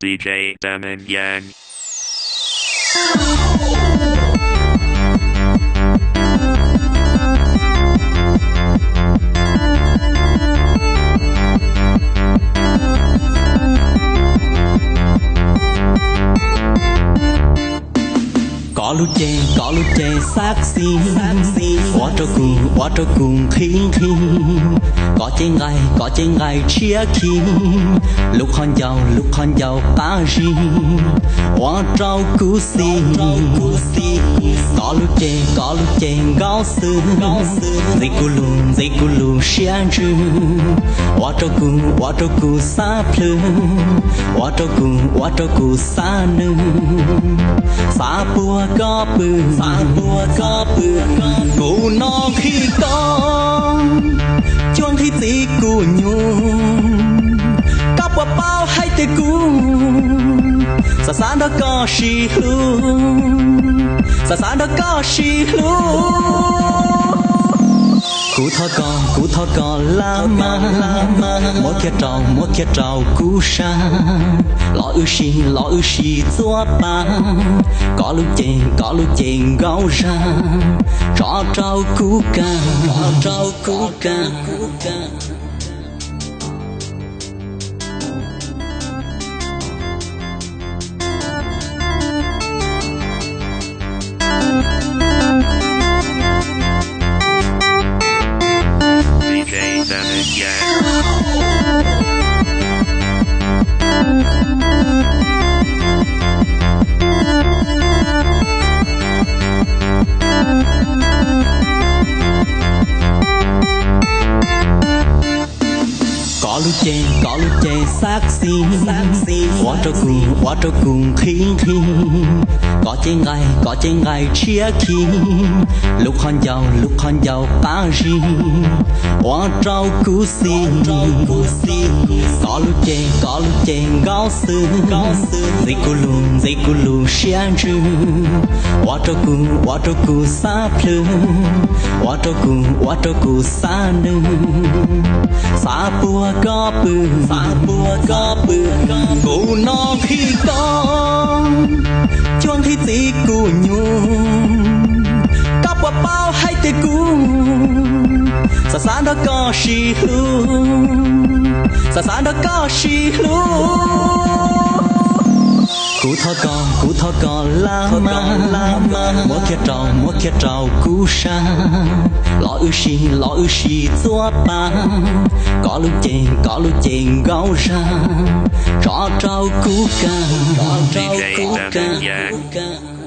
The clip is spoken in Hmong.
D J Damon Yang. Koj lub cev, koj lub cev sexy, ua rau kuv, ua rau kuv nqhis nqhis. Koj cev nqaij, koj cev nqaij tshiab khi, lub qhov ncauj, lub qhov ncauj qab zib, ua rau kuv xis. Koj lub cev, koj lub cev nkauj xwb, ntxim kuv lub, ntxim kuv lub siab ntsws, ua rau kuv, ua rau kuv xav plhws, ua rau kuv, ua rau kuv xav nws, xav puag koj pw, xav puag koj pw. Kuv no nqhis koj, cuag nqhis txiv kuv nyuj. Koj puas paub hais tias kuv xav xav nrog koj sib hlub, xav xav nrog koj sib hlub. Kuv thov koj, kuv thov koj laj mas, muab kiag rau, muab kiag rau kuv sab, los wb sib, los wb sib txuag pas. Koj lub cev, koj lub cev nkauj zag, tso rau kuv kag, tso rau kuv kag. Koj lub cev, koj lub cev sexy, ua rau kuv, ua rau kuv nqhis nqhis. Koj cev nqaij, koj cev nqaij tshiab khi, lub qhov ncauj, lub qhov ncauj qab zib, ua rau kuv xis. Koj lub cev, koj lub cev nkauj xwb, ntxim kuv lub, ntxim kuv lub siab ntsws, ua rau kuv, ua rau kuv xav plhws, ua rau kuv, ua rau kuv xav nws, xav puag koj pw, xav puag koj pw. Kuv no nqhis koj, cuag nqhis txiv kuv nyuj. Koj puas paub hais tias kuv xav xav nrog koj sib hlub, xav xav nrog koj sib hlub. Kuv thov koj, kuv thov koj laj mas, muab kiag rau, muab kiag rau kuv sab, los wb sib, los wb sib txuag pas. Koj lub cev, koj lub cev nkauj zag, tso rau kuv kag, tso rau kuv kag.